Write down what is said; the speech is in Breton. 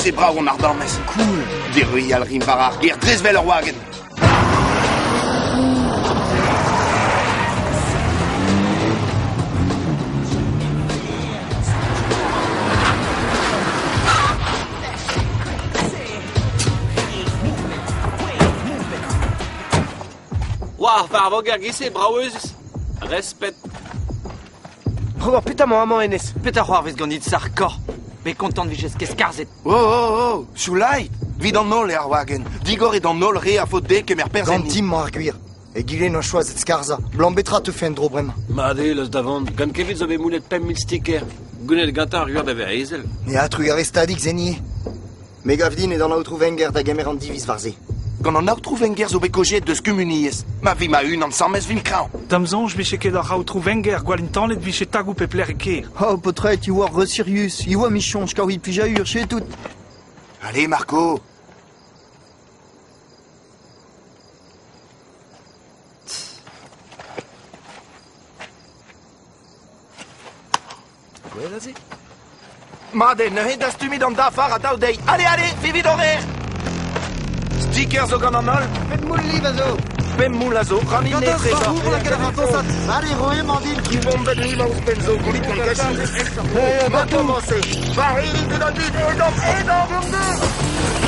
Sirius e brav an ardamez. Cool. Diruilhal rin war ar gêr dres 'vel ur wagenn. War war voger giz-se, brav-euzhus. Respet. Ober petra 'mañ amañ hennezh? Petra c'hoarvez ganit, sac'h Bet kontant 'vijes ket skarzhet. Oh, oh, oh, sioulait! 'Vit an holl eo ar wagenn. Digor eo d'an holl re a faot dezhe kemer perzh enni. Ganti 'mañ ar gwir. Egile 'noa choazet skarzhañ. 'Blam petra 'teufe en-dro bremañ? Mat eo, leus da vont. Gant Kevin zo bet moulet 5000 sticker. Goulennet gantañ ar gwir da vezañ ezel. Ya, trugarez tadig, Zenier. Me 'gav din eo d'an aotrou Wenger da gemer an diviz war se. Gant an aotrou Wenger zo bet kaozeet deus kumuniezh. Ma vi ma-unan 'sammes 'vin kreñv. Da'm soñj 'vije ket ar aotrou Wenger gwall intanet 'vije tagoù pep lec'h e kêr. Oh, paotred, e oa re sirius. E oa michañs kaout plijadur, tout. Allez, Marco. Gwell aze. Mat eo, neuze dastumit an dafar atav dezhi. Allez, allez, vivit horaire! Sticker zo gant an holl. Pet moull liv a zo? Pemp moull a zo, ranit Gantañ barour lakaat a ra dañsat. Allez, roe emañ din. Bombenn liv a ouzhpenn zo, gounit gant kashi. Ma komañse. War elit edan dit, edan, edan,